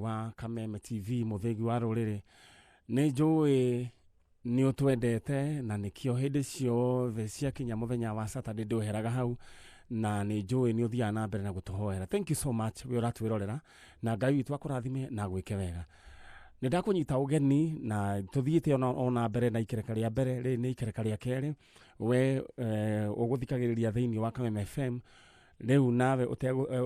wa Kameme TV, mũthĩgi wa rũrĩrĩ. Nĩ njũĩ nĩ ũtwendete na nĩkĩo hĩndĩ ciothe ciakinya mũthenya wa Saturday ndweheraga hau, na nĩ njũĩ nĩ ũthiaga na mbere na gũtũhoera. Thank you so much we ũratwĩrorera, na Ngai witũ akũrathime na agwĩke wega. Nĩ ndakũnyita ũgeni na tũthiĩte ona mbere na ikereka rĩa mbere, rĩrĩ nĩ ikereka rĩa kerĩ. We ũgũthikagĩrĩria thĩinĩ wa Kameme FM rĩu, nawe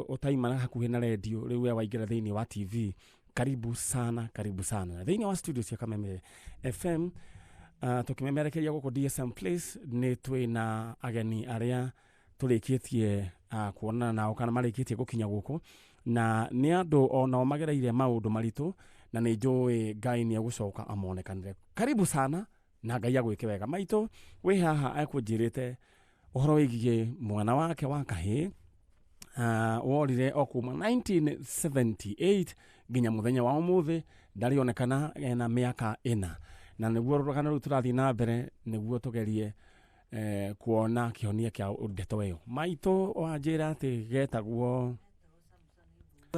ũtaimana hakuhĩ na redio, rĩu we waingĩra thĩinĩ wa TV, karibu sana, karibu sana. Na thĩinĩ wa studio cia Kameme FM, tũkĩmemerekeria gũkũ DSM Place, nĩ twĩna ageni arĩa tũrĩkĩtie kuonana nao kana marĩkĩtie gũkinya gũkũ, na nĩ andũ onao magereire maũndũ maritũ, na nĩ njũĩ Ngai nĩ egũcoka amonekanĩre. Karibu sana na Ngai agwĩke wega. Maitũ wĩ haha ekũnjĩrĩte ũhoro wĩgiĩ mwana wake wa kahĩĩ worire o kuma 1978 nginya mũthenya wa ũmũthĩ ndarĩonekana, ena mĩaka 4, na nĩguo rũgano rũu tũrathiĩ na mbere nĩguo tũgerie kuona kĩhonia kĩa ndeto ĩyo. Maitũ, wanjĩra atĩ getagwo?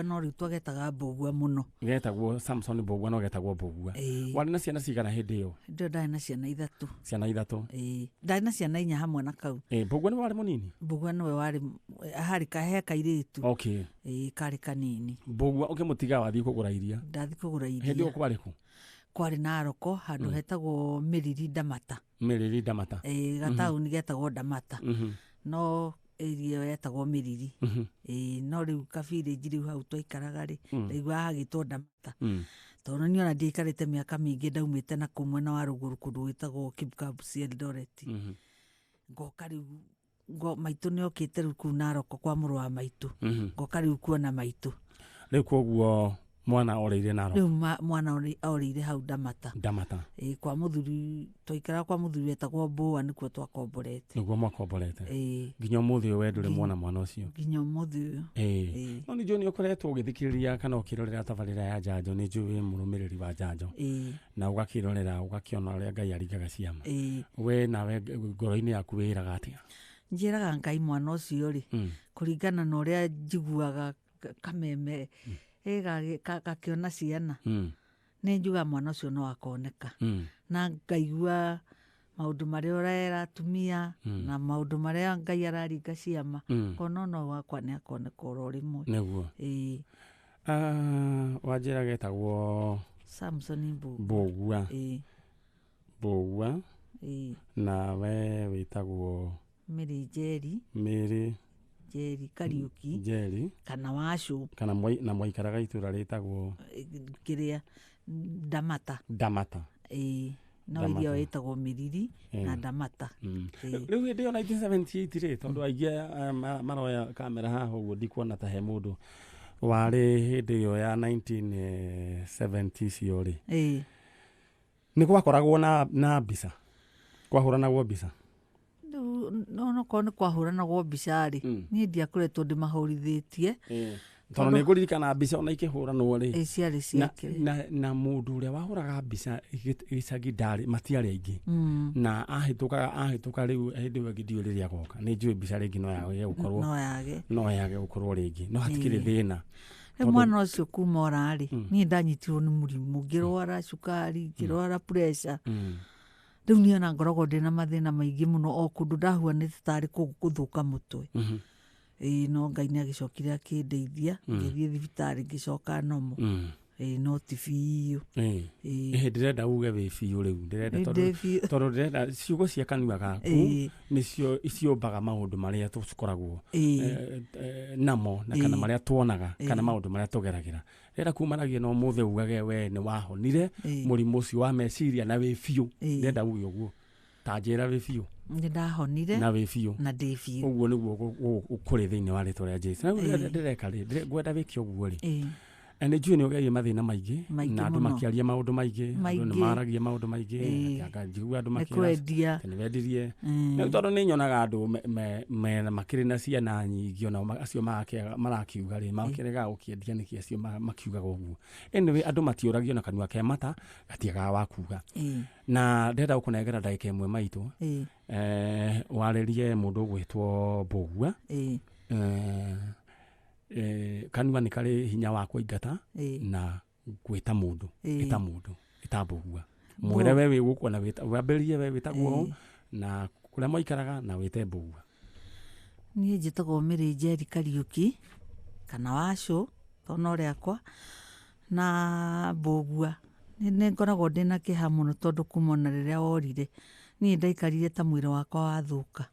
No rĩu twagetaga Mbũgua mũno. Getagwo Samson Mbũgua, no getagwo Mbũgua? Ĩĩ. Warĩ na ciana cigana hĩndĩ ĩyo? Hĩndĩ ĩyo ndarĩ na ciana 3. Ciana 3? Ĩĩ, ndarĩ na ciana 4 hamwe na kau. Mbũgua nĩ warĩ mũnini? Mbũgua nĩwe warĩ harĩ he kairĩtu. Ĩĩ, karĩ kanini. Mbũgua ũkĩmũtiga wathiĩ kũgũra iria? Ndathiĩ kũgũra iria. Hĩndĩ ĩyo kwarĩ kũ? Kwarĩ Naroko, handũ hetagwo Mĩriri Ndamata. Mĩriri Ndamata. Ĩĩ, gataũni getagwo Ndamata, no area ĩyo yetagwo Mĩriri. Ĩĩ, no rĩu kabirĩnji rĩu hau twaikaraga rĩ, ndaiguaga hagĩtwo Ndamata, tondũ niĩ ona ndiaikarĩte mĩaka mĩingĩ, ndaumĩte na kũu mwena wa rũgũrũ kũndũ gwĩtagwo Kibkabusi, Eldoret. Ngoka rĩu maitũ nĩ okĩte rĩu kũu Naroko kwa mũrũ wa maitũ. Ngoka rĩu kuona maitũ. Rĩu koguo mwana orĩire Narok? Rĩu mwana orĩire hau Ndamata. Ndamata. Ĩĩ, kwa mũthuri twaikaraga, kwa mũthuri wetagwo Mbũa, nĩkuo twakomborete. Nĩguo mwakomborete? Ĩĩ. Nginya ũmũthĩ ũyũ we ndũrĩ muona mwana ũcio? Nginya ũmũthĩ ũyũ. Ĩĩ. No nĩ njũĩ nĩ ũkoretwo ũgĩthikĩrĩria kana ũkĩrorera tabarĩra ya Njanjo, nĩ njũĩ wĩ mũrũmĩrĩri wa Njanjo, na ũgakĩrorera ũgakĩona ũrĩa Ngai aringaga ciama. We nawe ngoro-inĩ yaku wĩraga atĩa? Njĩraga Ngai mwana ũcio rĩ, kũringana na ũrĩa njiguaga kameme gakĩona ciana, nĩ njugaga mwana ũcio no akoneka, na ngaigua maũndũ marĩa ũrera atumia na maũndũ marĩa Ngai araringa ciama, ngona no wakwa nĩ akoneka oro rĩmwe. Nĩguo. Ĩĩ. Ah, wanjĩra getagwo? Samson Mbũgua. Mbũgua. Ĩĩ. Mbũgua. Ĩĩ. Na we wĩtagwo? Mĩrĩ Njeri. Mĩrĩ Njeri Kariũki. Njeri. Kana Wacũ. Kana na mwaikaraga itũra rĩtagwo? Kĩrĩa, Ndamata. Ndamata. Ĩĩ, no Ndamata. iria ĩtagwo Mĩriri na Ndamata. Ĩĩ. Rĩu hĩndĩ ĩyo 1978 rĩ, tondũ aingĩ aya maroya kamera haha ũguo, ndikuona ta he mũndũ warĩ hĩndĩ ĩyo ya 1970 icio rĩ, nĩ gwakoragwo na mbica, kwahũranagwo mbica? Rĩu onokorwo nĩ kwahũranagwo mbica rĩ, niĩ ndiakoretwo ndĩmahũrithĩtie. Tondũ nĩ ngũririkana mbica ona ikĩhũranwo rĩ, Ĩ, ciarĩ ciake. Na mũndũ ũrĩa wahũraga mbica gĩcagi ndarĩ, matiarĩ aingĩ, na ahĩtũkaga ahĩtũka. Rĩu hĩndĩ ĩyo ĩngĩ ndiũĩ rĩrĩa agoka, nĩ njũĩ mbica rĩngĩ no yage gũkorwo. No yage. No yage gũkorwo rĩngĩ, no hatikĩrĩ thĩna. Rĩu mwana ũcio kuma ora rĩ, niĩ ndanyitirwo nĩ mũrimũ, ngĩrwara cukari, ngĩrwara pressure. Rĩu niĩ ona ngoragwo ndĩna mathĩna maingĩ mũno, o kũndũ ndahuanĩte tarĩ gũthũka mũtwe. Ĩĩ, no Ngai nĩ agĩcokire akĩndeithia, ngĩthiĩ thibitarĩ, ngĩcoka nomo. Ĩĩ, no ti biũ. Ĩĩ. Ĩhĩ, ndĩrenda uge wĩ biũ rĩu, ndĩrenda Ndĩ tondũ biũ. Tondũ ndĩrenda ciugo cia kanua gaku nĩcio ciũmbaga maũndũ marĩa tũkoragwo namo na kana marĩa tuonaga kana maũndũ marĩa tũgeragĩra. Ndĩrenda kumanagia na ũmũthĩ ugage we nĩ wahonire mũrimũ ũcio wa meciria na wĩ biũ. Ndĩrenda uge ũguo, ta njĩra wĩ biũ. Nĩ ndahonire. Na wĩ biũ. Na ndĩ biũ. Ũguo nĩguo kũrĩ thĩinĩ wa rĩtwa rĩa Jesu. Na rĩu ndĩreka rĩ, ngwenda wĩke ũguo rĩ. Na nĩ njũĩ nĩ ũgereire mathĩna maingĩ Maingĩ na andũ mũno. makĩaria maũndũ maingĩ, andũ nĩ Maingĩ. maragia maũndũ maingĩ. Anga njigua andũ Nĩ makĩra kwendia. atĩ nĩ wendirie. Rĩu tondũ nĩ nyonaga andũ makĩrĩ na ciana nyingĩ, ona acio marakiuga rĩ, makĩregaga gũkĩendia nĩkĩ, acio makiugaga ũguo. Anyway, andũ matiũragio na kanua ke mata gatiagaga wa kuga. Na ndĩrenda gũkũnengera ndagĩka 1, maitũ, warĩrie mũndũ ũgwĩtwo Mbũgua. Kanua nĩ karĩ hinya wa kũingata na Gwĩta mũndũ, ĩta mũndũ, ĩta Mbũgua, mwĩre we wĩ gũkũ na wambĩrĩrie we wĩtagwo ũũ na kũrĩa mwaikaraga na wĩte Mbũgua. Niĩ njĩtagwo Mary Njeri Kariũki kana Wacũ tondũ no rĩakwa, na Mbũgua nĩ ngoragwo ndĩna kĩeha mũno tondũ kuma ona rĩrĩa worire niĩ ndaikarire ta mwĩrĩ wakwa wathũka.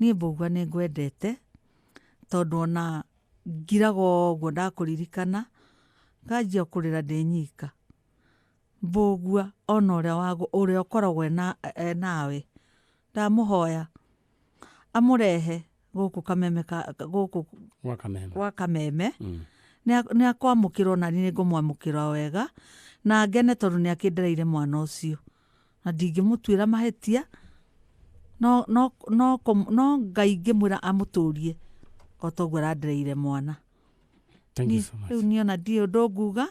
Niĩ Mbũgua nĩ ngwendete tondũ ona ngiraga ũguo ndakũririkana nganjia kũrĩra ndĩ nyika. Mbũgua ona ũrĩa ũkoragwo nawe ndamũhoya amũrehe gũkũ Kameme gũkũ gwa Kameme. Nĩ akwamũkĩrwo na niĩ nĩngũmwamũkĩra wega na ngene tondũ nĩ akĩndereire mwana ũcio na ndingĩmũtuĩra mahĩtia, no no no no Ngai ngĩmwĩra amũtũrie o ta ũguo arandereire mwana. Thank you so much. Rĩu niĩ ona ndirĩ ũndũ nguga,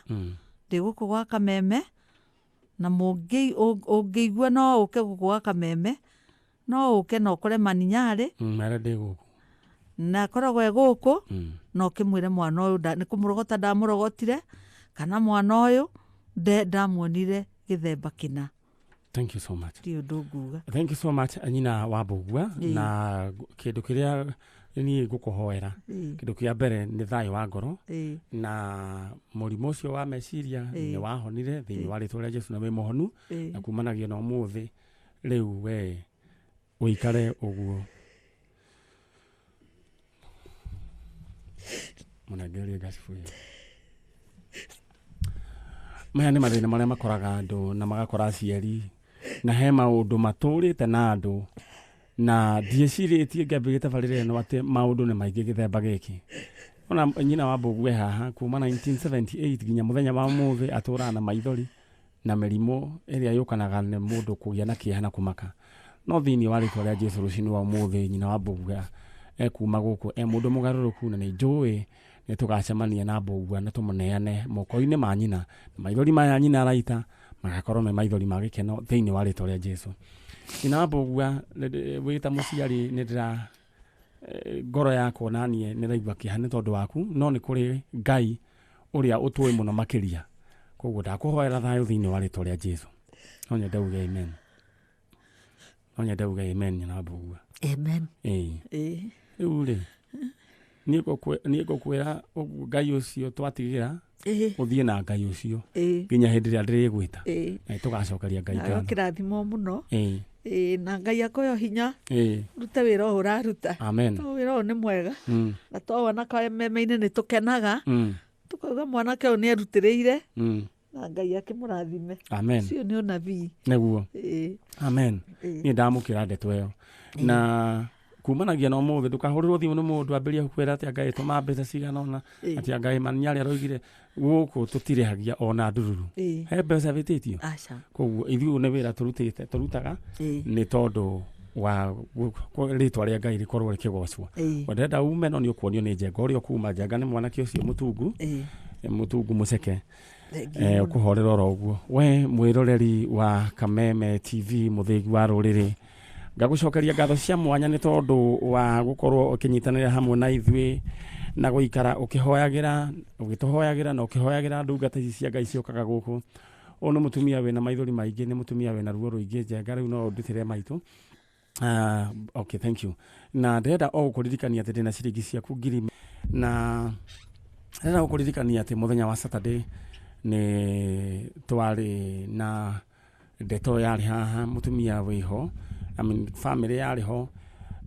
ndĩ gũkũ gwa Kameme na ũngĩigua no ũke gũkũ gwa Kameme, no ũke na ũkore Maninyarĩ. Mere ndĩ gũkũ. Na akoragwo e gũkũ, na ũkĩmwĩre mwana ũyũ nĩ kũmũrogota ndamũrogotire, kana mwana ũyũ ndamuonire gĩthemba kĩna. Thank you so much. Ndirĩ ũndũ nguga. Thank you so much nyina wa Mbũgua. Na kĩndũ kĩrĩa niĩ ngũkũhoera, kĩndũ kĩa mbere nĩ thayũ wa ngoro, na mũrimũ ũcio wa meciria nĩ wahonire thĩinĩ wa rĩtwa rĩa Jesu na wĩ mũhonu, na kumanagia na ũmũthĩ rĩu we ũikare ũguo. Mũnengererie ngacibu ĩyo. Maya nĩ mathĩna marĩa makoraga andũ na magakora aciari, na he maũndũ matũrĩte na andũ, na ndiĩcirĩtie ngĩambĩrĩria tabarĩra ĩno atĩ maũndũ nĩ maingĩ gĩthemba gĩkĩ. Ona nyina wa Mbũgua haha kuma 1978 nginya mũthenya wa ũmũthĩ atũraga na maithori na mĩrimũ ĩrĩa yũkanaga nĩ mũndũ kũgĩa na kĩeha na kũmaka. No thĩinĩ wa rĩtwa rĩa Jesu rũcinĩ wa ũmũthĩ nyina wa Mbũgua ekuma gũkũ e mũndũ mũgarũrũku, na nĩ njũĩ nĩ tũgacemania na Mbũgua na tũmũneane moko-inĩ ma nyina, na maithori maya nyina araita magakorwo me maithori ma gĩkeno thĩinĩ wa rĩtwa rĩa Jesu. Nyina wa Mbũgua wĩ ta mũciari nĩ ndĩra ngoro yakwa na niĩ nĩ ndaigua kĩeha nĩ tondũ waku, no nĩ kũrĩ Ngai ũrĩa ũtũĩ mũno makĩria. Koguo ndakũhoera thayũ thĩinĩ wa rĩtwa rĩa Jesu. No nyende uge amen. No nyende uge amen nyina wa Mbũgua. Amen. Rĩu rĩ, niĩ ngũkwĩra ũguo Ngai ũcio twatigĩra, ũthiĩ na Ngai ũcio nginya hĩndĩ ĩrĩa ndĩrĩgwĩta, na tũgacokeria Ngai ngatho. Kĩrathimo mũno. Na Ngai akũhe hinya rute wĩra ũyũ ũraruta. Amen. Tondũ wĩra ũyũ nĩ mwega. Na twawona Kameme-inĩ nĩ tũkenaga, tũkauga mwanake ũyũ nĩ erutĩrĩire, na Ngai akĩmũrathime. Amen. Ũcio nĩ ũnabii. Nĩguo. Amen. Niĩ ndamũkĩra ndeto ĩyo. Na kumanagia na ũmũthĩ ndũkahũrĩrwo thimũ nĩ mũndũ ambĩrĩrie gũkwĩra atĩ Ngai tũma mbeca cigana ũna, atĩ Ngai Maninyarĩ aroigire gũkũ tũtirĩhagia ona ndururu. He mbeca wĩtĩtio. Koguo ithuĩ nĩ wĩra tũrutĩte, tũrutaga nĩ tondũ wa rĩtwa rĩa Ngai rĩkorwo rĩkĩgocwo. Ndĩrenda ume no nĩ ũkuonio nĩ Njenga ũrĩa ũkuma. Njenga nĩ mwanake ũcio mũtungu, mũtungu mũceke. Ũkũhorera oro ũguo. We mwĩroreri wa Kameme TV mũthĩgi wa rũrĩrĩ, ngagũcokeria ngatho cia mwanya nĩ tondũ wa gũkorwo ũkĩnyitanĩra hamwe na ithuĩ na gũikara ũkĩhoyagĩra, ũgĩtũhoyagĩra na ũkĩhoyagĩra ndungata ici cia Ngai ciũkaga gũkũ. Ũyũ nĩ mũtumia wĩna maithori maingĩ, nĩ mũtumia wĩna ruo rũingĩ. Njenga rĩu no ũndutĩre maitũ. Okay, thank you. Na ndĩrenda o gũkũririkania atĩ ndĩna ciringi ciaku ngiri, na ndĩrenda gũkũririkania atĩ mũthenya wa Saturday nĩ twarĩ na ndeto yarĩ haha, mũtumia wĩho, I mean, family yarĩ ho,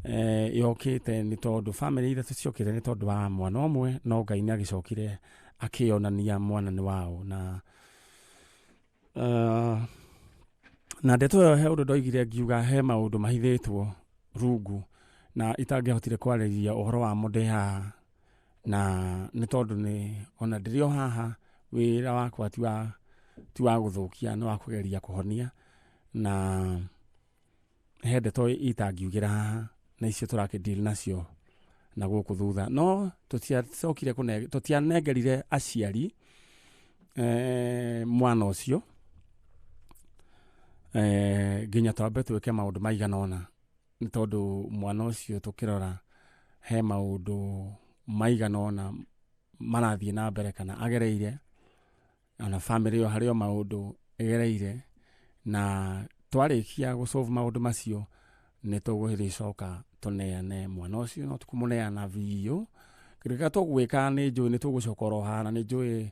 yokĩte nĩ tondũ family ithatũ ciokĩte nĩ tondũ wa mwana ũmwe, no Ngai nĩ agĩcokire akĩonania mwana nĩ wao. Na na ndeto ĩyo he ũndũ ndoigire ngiuga he maũndũ mahithĩtwo rungu na itangĩahotire kwarĩria ũhoro wamo ndĩ haha, na nĩ tondũ nĩ ona ndĩrĩ o haha wĩra wakwa ti wa gũthũkia, nĩ wa kũgeria kũhonia, na he ndeto itangiugĩra haha na icio tũrakĩ deal nacio na gũkũ thutha. No tũtiacokire tũtianengerire aciari mwana ũcio nginya twambe twĩke maũndũ maigana ũna, nĩ tondũ mwana ũcio tũkĩrora he maũndũ maigana ũna marathiĩ na mbere kana agereire. Ona bamĩrĩ ĩyo harĩ o maũndũ ĩgereire, na twarĩkia gũsolve maũndũ macio nĩ tũgũgĩcoka tũneane mwana ũcio, no tũkũmũneana biũ. Kĩrĩa tũgwĩka nĩ njũĩ nĩ tũgũcoka oro haha, na nĩ njũĩ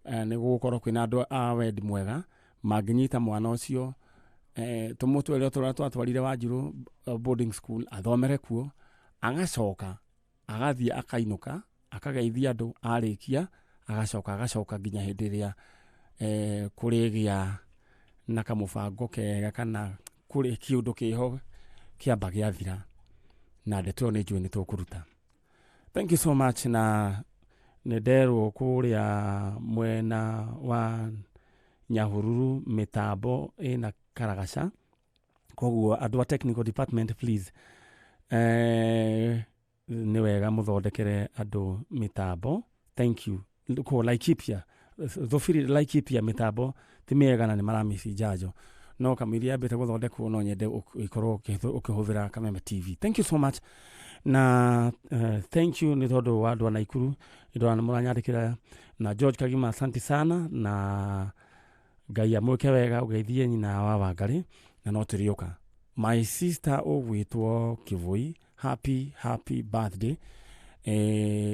nĩ gũgũkorwo kwĩna andũ a wendi mwega mangĩnyita mwana ũcio, tũmũtware tũrĩa twatwarire Wanjirũ boarding school athomere kuo, agacoka agathiĩ akainũka akageithia andũ, arĩkia agacoka nginya hĩndĩ ĩrĩa kũrĩgĩa na kamũbango kega kana kũrĩ kĩũndũ kĩho kĩamba gĩathira, na ndeto ĩyo nĩ njũĩ nĩ tũkũruta. Thank you so much. Na nĩ nderwo kũrĩa mwena wa Nyahururu mĩtambo ĩna karagaca, koguo andũ a technical department please, nĩ wega mũthondekere andũ mĩtambo. Thank you. Ko Laikipia, thobiri Laikipia mĩtambo ti mĩega na nĩ maramĩcinjanjo, no kamũiria yambĩte gũthondekwo no nyende ĩkorwo ũkĩhũthĩra Kameme TV. Thank you so much. Na thank you nĩ tondũ wa andũ a Naikuru, nĩ ndona nĩ mũranyandĩkĩra, na George Kagima asante sana, na Ngai amwĩke wega, ũgeithie nyina wa Wangarĩ, na no tũrĩũka. My sister ũgwĩtwo Kĩvũi, happy happy birthday.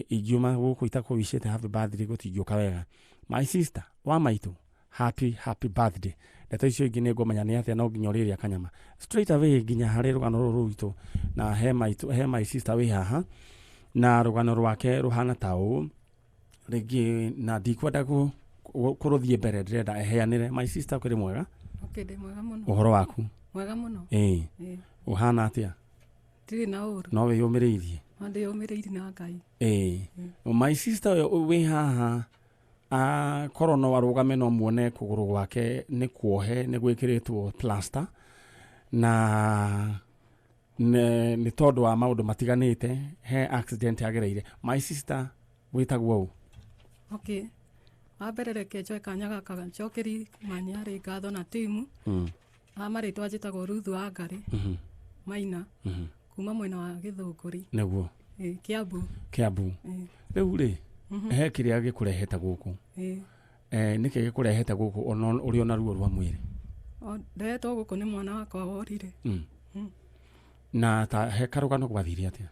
Ingiuma gũkũ itakũwicĩte happy birthday gũtingĩũka wega. My sister wa maitũ, happy happy birthday. Ndeto icio ingĩ nĩ ngũmenya nĩ atĩa, no nginya ũrĩrĩa kanyama straight away nginya harĩ rũgano rũrũ rwitũ. Na he maitũ, he my sister wĩ haha, na rũgano rwake rũhana ta ũũ rĩngĩ, na ndikwenda kũrũthiĩ mbere, ndĩrenda eheanĩre. My sister, ũkĩrĩ mwega? Okay, ndĩ mwega mũno. Ũhoro waku? Mwega mũno. Ĩĩ. Ũhana atĩa? Ndirĩ na ũru. No wĩyũmĩrĩirie? No ndĩyũmĩrĩirie na Ngai. Ĩĩ. My sister ũyũ wĩ haha, korwo no arũgame no muone kũgũrũ gwake nĩ kuohe, nĩ gwĩkĩrĩtwo plaster, na nĩ tondũ wa maũndũ matiganĩte, he accident agereire. My sister, wĩtagwo ũ? Okay. Wa mbere reke njoe kanya gaka njokeri Manyarĩ ngatho na timu. A marĩtwa njĩtagwo Ruth Wangarĩ Maina, kuma mwena wa Gĩthũngũri. Nĩguo. Kiambu. Kiambu. Rĩu rĩ, he kĩrĩa gĩkũrehete gũkũ? Nĩkĩ gĩkũrehete gũkũ ona ũrĩ ona ruo rwa mwĩrĩ? Ndehetwo gũkũ nĩ mwana wakwa worire. Na ta he karũgano gwathire atĩa?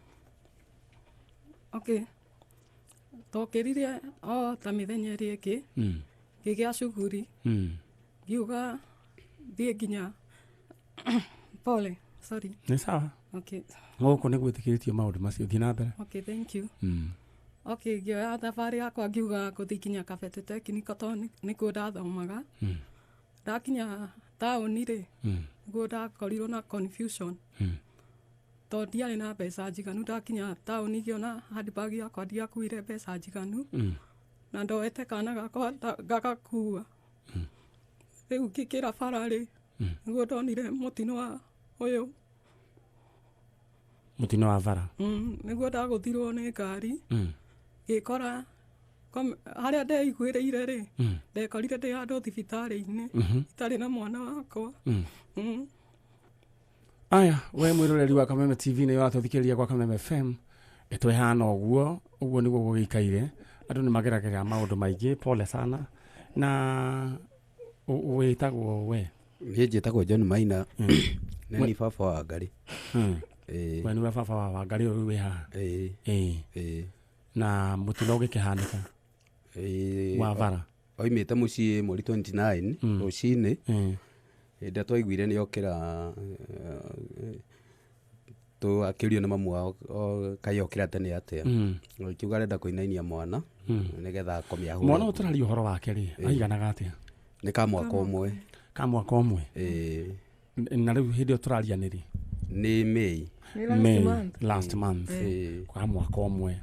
Okay. Tokĩrire o ta mĩthenya ĩrĩa ĩngĩ, ngĩgĩa cuguri, ngiuga thiĩ nginya pole, sorry. Nĩ sawa. Okay. Gũkũ nĩ gwĩtĩkĩrĩtio maũndũ macio, thiĩ na mbere. Okay, thank you. Okay, ngĩoya thabarĩ yakwa ngiuga ngũthiĩ nginya Kabete Technical tondũ nĩkuo ndathomaga. Ndakinya taũni rĩ, nĩguo ndakorirwo na confusion. Tondũ ndiarĩ na mbeca njiganu, ndakinya taũni ngĩona handbag yakwa ndiakuire mbeca njiganu, na ndoete kana gakwa ngagakua. Rĩu ngĩkĩra bara rĩ, nĩguo ndonire mũtino wa ũyũ. Mũtino wa bara? Nĩguo ndagũthirwo nĩ ngari. Ngĩkora harĩa ndeiguĩrĩire rĩ, ndekorire ndĩ handũ thibitarĩ-inĩ, itarĩ na mwana wakwa. Aya, we mwĩroreri wa Kameme TV nĩ ũratũthikĩrĩria kwa Kameme FM, ndeto ĩhana ũguo, ũguo nĩguo gũgĩikaire. Andũ nĩ mageragĩra maũndũ maingĩ, pole sana. Na wĩtagwo we? Niĩ njĩtagwo John Maina. Nĩ niĩ baba wa Wangarĩ. We nĩwe baba wa Wangarĩ ũyũ wĩ haha? Ĩĩ. Na mũtino ũgĩkĩhanĩka? Wa bara? Oimĩte mũciĩ mweri 29 rũcinĩ. Hĩndĩ ĩrĩa twaiguire nĩ okĩra, akĩũrio nĩ mamu wao, kaĩ okĩra tene atĩa? Akiuga arenda kũinainia mwana, nĩgetha akome ahũre. Mwana ũyũ tũraria ũhoro wake rĩ, aiganaga atĩa? Nĩ ka mwaka ũmwe. Ka mwaka ũmwe? Ĩĩ. Na rĩu hĩndĩ ĩyo tũraria nĩ rĩ? Nĩ May. Nĩ last May, month. last month. Ka mwaka ũmwe.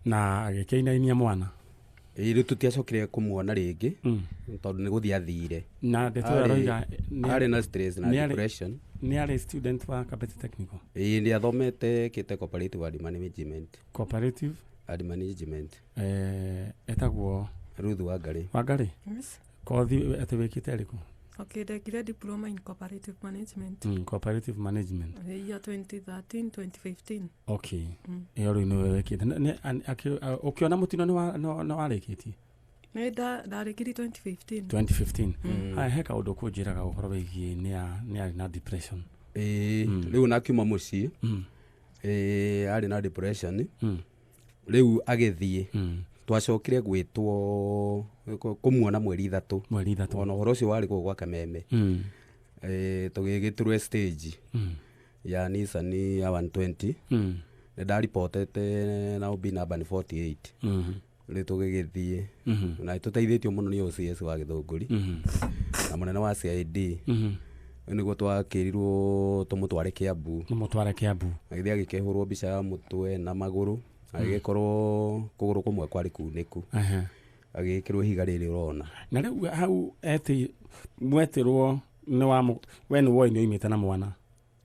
Na agĩkĩinainia mwana? Ĩĩ, rĩu tũtiacokire kũmuona rĩngĩ, tondũ nĩ gũthiĩ athire. Na ndeto ĩyo aroiga Arĩ na stress na depression. Nĩ arĩ student wa Kabete Technical? Ĩĩ, nĩ athomete kĩte cooperative and management. Cooperative? And management. Etagwo Ruth Wangarĩ. Wangarĩ? Yes. Kothi atĩ wĩkĩte ĩrĩkũ? Okay, ndekire diploma in cooperative management. Cooperative management. The year 2013, 2015. Okay. Ĩyo rĩu nĩwe wĩkĩte. Ũkĩona mũtino nĩ warĩkĩtie? Nĩ ndarĩkirie 2015. 2015. Haya, he kaũndũ kũnjĩraga ũhoro wĩgiĩ nĩ arĩ na depression. Ĩĩ, rĩu nakiuma mũciĩ, ĩĩ, arĩ na depression. Rĩu agĩthiĩ, twacokire gwĩtwo kũmuona mweri 3. Mweri 3. Ona ũhoro ũcio warĩ kũu gwa Kameme. Tũgĩgĩtũrwe stage ya Nissan ya 120. Nĩ ndaribotete na OB number nĩ 48. Rĩu tũgĩgĩthiĩ na tũteithĩtio mũno nĩ OCS wa Gĩthũngũri na mũnene wa CID. Rĩu nĩguo twakĩrirwo tũmũtware Kiambu. Mũmũtware Kiambu. Agĩthiĩ agĩkĩhũrwo mbica ya mũtwe na magũrũ, agĩgĩkorwo kũgũrũ kũmwe kwarĩ kunĩku. Agĩgĩkĩrwo ihiga rĩrĩ ũrona. Na rĩu hau eti mwetĩrwo nĩ wa we nĩ woi nĩ oimĩte na mwana.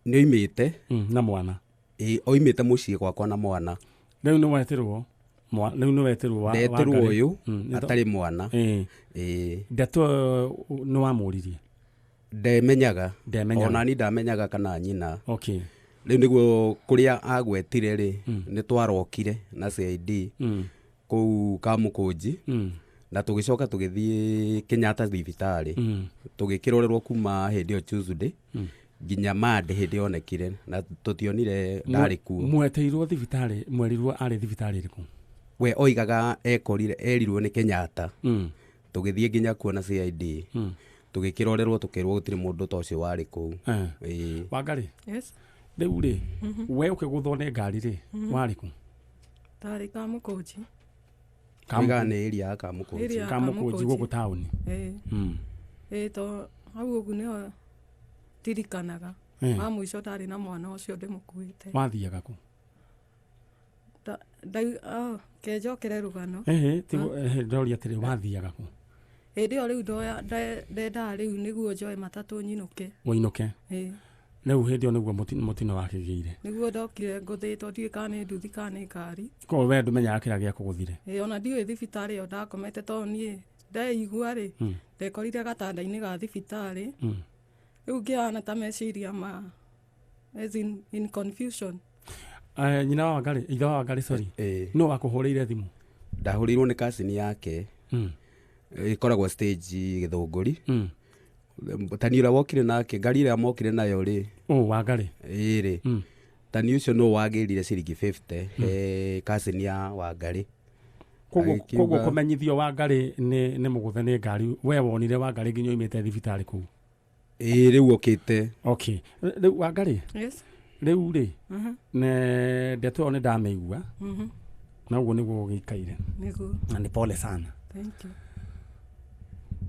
Nĩ oimĩte. Na mwana. Ĩĩ, oimĩte mũciĩ gwakwa na mwana. Rĩu nĩ wetĩrwo. Rĩu nĩ wetĩrwo wa ndetĩrwo ũyũ atarĩ mwana. Ĩĩ. Ndeto nĩ wamũririe. Ndemenyaga. Ona ni ndamenyaga kana nyina. Okay. Rĩu nĩguo kũrĩa agwetire rĩ, nĩ twarokire na CID kũu Kamũkũnji. Na tũgĩcoka tũgĩthiĩ Kenyatta thibitarĩ. Tũgĩkĩrorerwo kuma hĩndĩ ĩyo Tuesday nginya Monday hĩndĩ yonekire na tũtionire ndarĩ kuo. Mweteirwo thibitarĩ, mwerirwo arĩ thibitarĩ ĩrĩkũ? We oigaga ekorire erirwo nĩ Kenyatta. Tũgĩthiĩ nginya kuo na CID. Tũgĩkĩrorerwo tũkĩrwo gũtirĩ mũndũ ta ũcio warĩ kũu. Ĩĩ. Wangari? Yes. Rĩu rĩ, we ũkĩgũthwo nĩ ngari rĩ, warĩ kũ? Ndarĩ Kamũkũnji. Oigaga nĩ area ya Kamũkũnji. Kamũkũnji gũkũ taũni. Ĩĩ. Ĩĩ, to hau ũguo nĩho ndirikanaga. Wa mũico ndarĩ na mwana ũcio ndĩmũkuĩte. Wathiaga kũ? Kenjokere rũgano. Ndoria atĩrĩ, wathiaga kũ? Hĩndĩ ĩyo rĩu ndendaga rĩu nĩguo njoe matatũ nyinũke. Ũinũke? Ĩĩ. Rĩu hĩndĩ ĩyo nĩguo mũtino wakĩgĩire. Nĩguo ndokire ngũthĩtwo ndiũĩ kana nĩ nduthi kana nĩ ngari. Koguo we ndũmenyaga kĩrĩa gĩakũgũthire? Ĩĩ, ona ndiũĩ thibitarĩ ĩyo ndakomete tondũ niĩ ndeigua rĩ, ndekorire gatanda-inĩ ga thibitarĩ. Rĩu ngĩhana ta meciria ma as in confusion. Nyina wa Wangari, ithe wa Wangari, sorry. No wakũhũrĩire thimũ? Ndahũrĩirwo nĩ cousin yake. Ĩkoragwo stage Gĩthũngũri. Tani ũrĩa wokire nake, ngari ĩrĩa mokire nayo rĩ. Wangari. Ĩĩ rĩ. Tani ũcio no wagĩrire ciringi 50 he cousin ya Wangari. Koguo kũmenyithio Wangari nĩ mũgũthe nĩ ngari, we wonire Wangari nginya oimĩte thibitarĩ kũu. Ĩĩ, rĩu okĩte. Okay. Rĩu Wangari? Yes. Rĩu rĩ, ndeto ĩyo nĩ ndamĩigua. Na ũguo nĩguo gũgĩikaire. Nĩguo. Na nĩ pole sana. Thank you.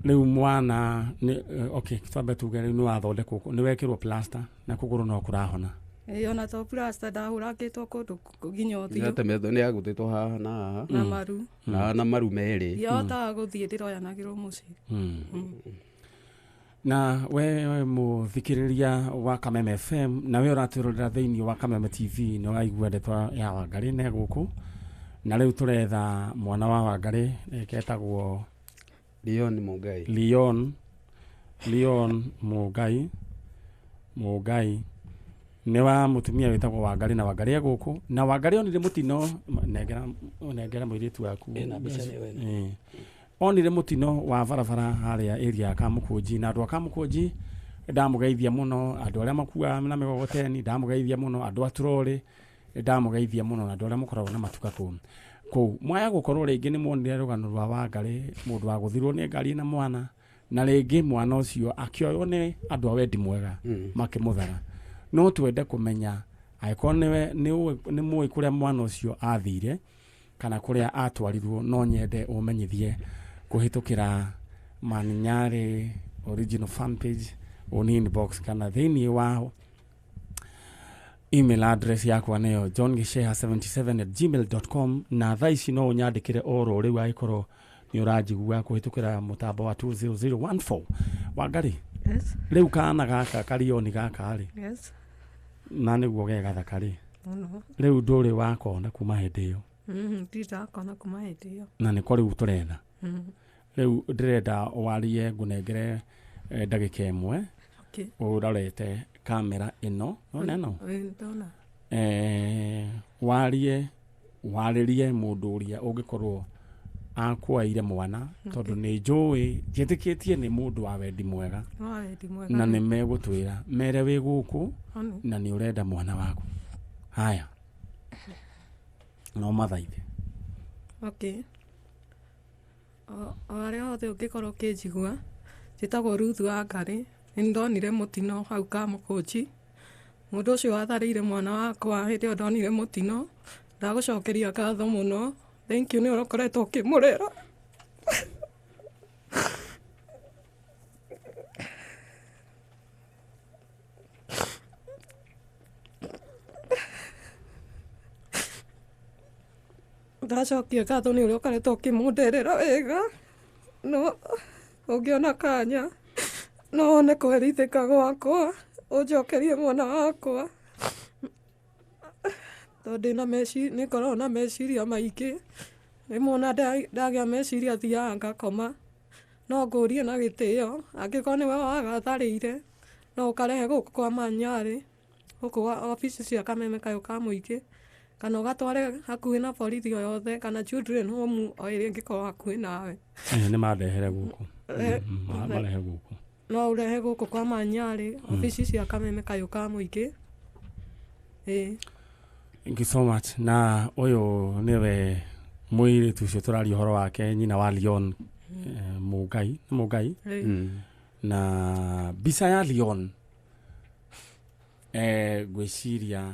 Rĩu mwana nĩ okay, twambe tuge rĩu nĩ wathondekwo, nĩ wekĩrwo plaster na kũgũrũ no kũrahona. Ĩĩ, ona to plaster ndahũrangĩtwo kũndũ nginya ũthiũ. Nĩatemetwo, nĩagũthĩtwo haha na haha. Na maru. Na maru merĩ. Ndiahotaga gũthiĩ ndĩroyanagĩrwo mũciĩ. Na we mũthikĩrĩria wa Kameme FM na we ũratwĩrorera thĩinĩ wa Kameme TV nĩ waigua ndeto ya Wangari ne gũkũ. Na rĩu tũretha mwana wa Wangari ketagwo Leon Mungai. Leon Mungai. Mungai nĩ wa mũtumia wĩtagwo Wangari na Wangari e gũkũ. Na Wangari onire mũtino, nengera mũirĩtu waku. Onire mũtino wa barabara harĩa area ya Kamũkũnji na andũ a Kamũkũnji ndamũgeithia mũno, andũ arĩa makuaga na mĩgogoteni ndamũgeithia mũno, andũ a trolĩ ndamũgeithia mũno, na andũ arĩa mũkoragwo na matuka kũu. Kũu mwaya gũkorwo rĩngĩ nĩ muonire rũgano rwa Wangari, mũndũ wagũthirwo nĩ ngari na mwana, na rĩngĩ mwana ũcio akĩoywo nĩ andũ a wendi mwega makĩmũthara. No twende kũmenya angĩkorwo nĩ mũĩ kũrĩa mwana ũcio athire kana kũrĩa atwarirwo, no nyende ũmenyithie kũhĩtũkĩra Maninyari original fan page on inbox kana thĩinĩ wa email address yakwa nĩyo johngicheha77@gmail.com. Na thaa ici no ũnyandĩkĩre oro rĩu angĩkorwo nĩ ũranjigua kũhĩtũkĩra mũtambo wa 20014. Wangari? Yes. Rĩu kana gaka karioni gaka rĩ? Yes. Na nĩguo ge gathaka rĩ? Mũno. Rĩu ndũrĩ wakona kuma hĩndĩ ĩyo? Ndindakona kuma hĩndĩ ĩyo. Na nĩko rĩu tũretha. Rĩu ndĩrenda warie ngũnengere ndagĩka ĩmwe. Okay. Ũrorete kamera ĩno, nona ĩno? Ndona. Warie warĩrie mũndũ ũrĩa ũngĩkorwo Akuoeire mwana tondũ nĩ njũĩ njĩtĩkĩtie nĩ mũndũ wa wendi mwega na nĩ megũtwĩra mere wĩ gũkũ na nĩ ũrenda mwana waku. Haya, no mathaithe. Okay. O arĩa othe ũngĩkorwo ũkĩnjigua, njĩtagwo Ruth Wangari, nĩ ndonire mũtino hau Kamũkũnji. Mũndũ ũcio watharĩire mwana wakwa hĩndĩ ĩyo ndonire mũtino, ndagũcokeria ngatho mũno. Thank you nĩ ũrĩa ũkoretwo ũkĩmũrera. Ndacokia ngatho nĩ ũrĩa ũkoretwo ũkĩmũnderera wega, no ũngĩona kanya no wone kũherithĩka gwakwa, ũnjokerie mwana wakwa, tondũ ndĩna nĩ ngoragwo na meciria maingĩ. Rĩmwe ona ndagĩa meciria thiaga ngakoma, no ngũrie na gĩtĩo, angĩkorwo nĩwe wagatharĩire no ũkarehe gũkũ kwa Manyarĩ, gũkũ obici cia Kameme Kayũ ka Mũingĩ, kana ũgatware hakuhĩ na borithi o yothe kana children home o ĩrĩa ĩngĩkorwo hakuhĩ nawe. Nĩ mandehere gũkũ. Marehe gũkũ. No ũrehe gũkũ kwa Manyarĩ, obici cia Kameme Kayũ ka Mũingĩ. Thank you so much. Na ũyũ nĩwe mũirĩtu ũcio tũraria ũhoro wake, nyina wa Leon Mũngai, nĩ Mũngai? Na mbica ya Leon ngwĩciria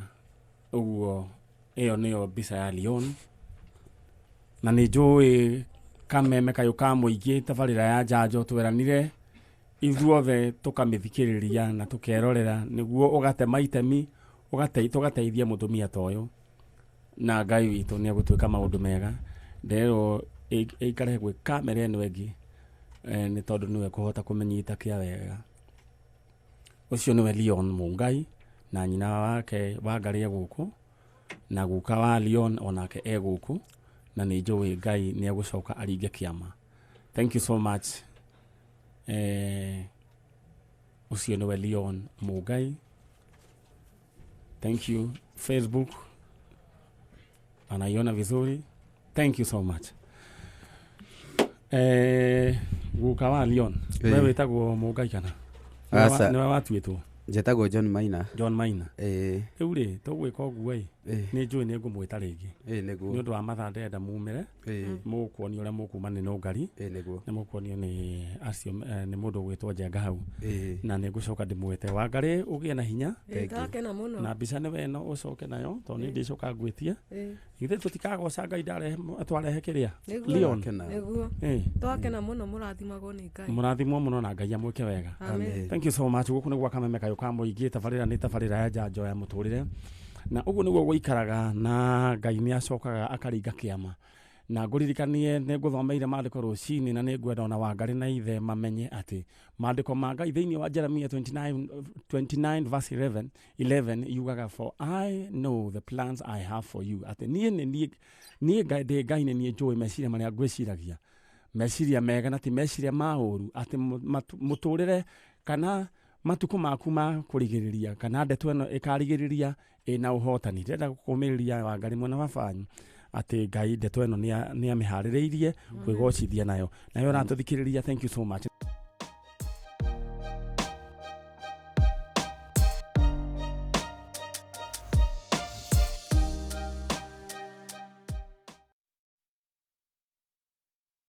ũguo ĩyo nĩyo mbica ya Leon, na nĩ njũĩ Kameme Kayũ ka Mũingĩ tabarĩra ya njanjo tweranire ithuothe tũkamĩthikĩrĩria na tũkerorera nĩguo ũgatema itemi, tũgateithia mũtumia ta ũyũ, na Ngai witũ nĩ egũtuĩka maũndũ mega. Nderwo ĩikare gwĩ kamera ĩno ĩngĩ nĩ tondũ nĩwe kũhota kũmĩnyita kĩa wega. Ũcio nĩwe Leon Mũngai na nyina wake Wangari e gũkũ, na guka wa Leon onake e gũkũ, na nĩ njũĩ Ngai nĩ egũcoka aringe kĩama. Thank you so much. Ũcio nĩwe Leon Mũngai. Thank you. Facebook anaiona vizuri. Thank you so much. Guka wa Leon, wewe wĩtagwo Mũngai kana? Nĩwe watuĩtwo? Njĩtagwo John Maina. John Maina. Rĩu rĩ, tũgwĩka ũguo ĩ, nĩ njũĩ nĩ ngũmwĩta rĩngĩ. Nĩ ũndũ wa mathaa ndĩrenda mumĩre, mũkuonio ũrĩa mũkuma nĩ nũngari, nĩ mũkuonio nĩ acio nĩ mũndũ ũgwĩtwo Njenga hau, na nĩ ngũcoka ndĩmwĩte. Wangari ũgĩe na hinya. Ndakena mũno. Na mbica nĩwe ĩno ũcoke nayo, tondũ nĩ ndĩcoka ngwĩtie. Ithuĩ tũtikagoca Ngai twarehe kĩrĩa? Leon. Nĩguo. Twakena mũno, mũrathimagwo nĩ Ngai. Mũrathimwo mũno na Ngai amwĩke wega. Thank you so much. Gũkũ nĩ gwa Kameme Kayũ ka Mũingĩ, tabarĩra nĩ tabarĩra ya njanjo ya mũtũrĩre, na ũguo nĩguo gũikaraga, na Ngai nĩ acokaga akaringa kĩama. Na ngũririkanie nĩ ngũthomeire maandĩko rũcinĩ, na nĩ ngwenda ona Wangari na ithe mamenye atĩ maandĩko ma Ngai thĩinĩ wa Jeremiah 29 verse 11 yugaga, for I know the plans I have for you, atĩ niĩ nĩ niĩ Ngai ndĩ Ngai nĩ niĩ njũĩ meciria marĩa ngwĩciragia, meciria mega na ti meciria ma ũru, atĩ mũtũrĩre kana matukũ maku ma kũrigĩrĩria kana ndeto ĩno ĩkarigĩrĩria ĩna ũhotani. Ndĩrenda gũkũmĩrĩria Wangari mwena wa banyu atĩ Ngai ndeto ĩno nĩ amĩharĩrĩirie kwĩgocithia nayo. Nayo ũratũthikĩrĩria, thank you so much.